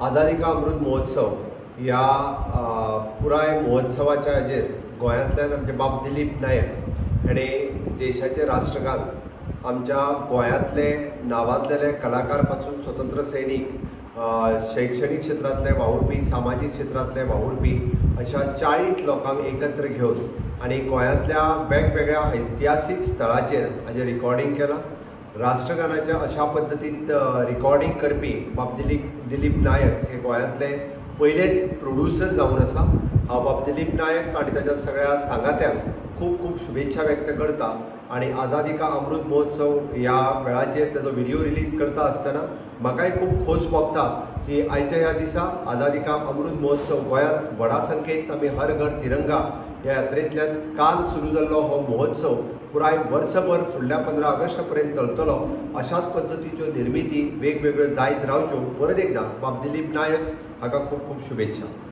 आझादी का अमृत महोत्सव ह्या पुराय महोत्सवाच्या हाजेर गोंयांतल्यान आमचे बाब दिलीप नायक हाणें देशाचें राष्ट्रगान आमच्या गोंयांतले नांवांतलेले कलाकार पासून स्वतंत्र सैनीक, शैक्षणीक क्षेत्रांतले वावुरपी, सामाजीक क्षेत्रांतले वावुरपी अशा 40 लोकांक एकत्र घेवन आनी गोंयांतल्या वेगवेगळ्या ऐतिहासीक स्थळाचेर हाजें रिकॉर्डिंग केलां. राष्ट्रगानाच्या अशा पद्दतीन रिकॉर्डिंग करपी बाब दिलीप नायक हे गोंयांतले पयलेच प्रोड्युसर जावन आसा. हांव बाब दिलीप नायक आनी ताच्या सगळ्या सांगात्यांक खूब खूब शुभेच्छा व्यक्त करता आनी आझादी का अमृत महोत्सव ह्या वेळाचेर ताजो व्हिडियो रिलीज करता आसतना म्हाकाय खूब खोस भोगता की आयच्या ह्या दिसा आझादी का अमृत महोत्सव गोंयांत व्हडा संख्येत आमी हर घर तिरंगा ह्या यात्रेंतल्यान काल सुरू जाल्लो हो महोत्सव पुराय वर्सभर फुडल्या 15 ऑगस्ट पर्यंत चलतलो. अशाच पद्दतीच्यो निर्मिती वेगवेगळ्यो जायत रावच्यो. परत एकदां बाब दिलीप नायक हाका खूब खूब शुभेच्छा.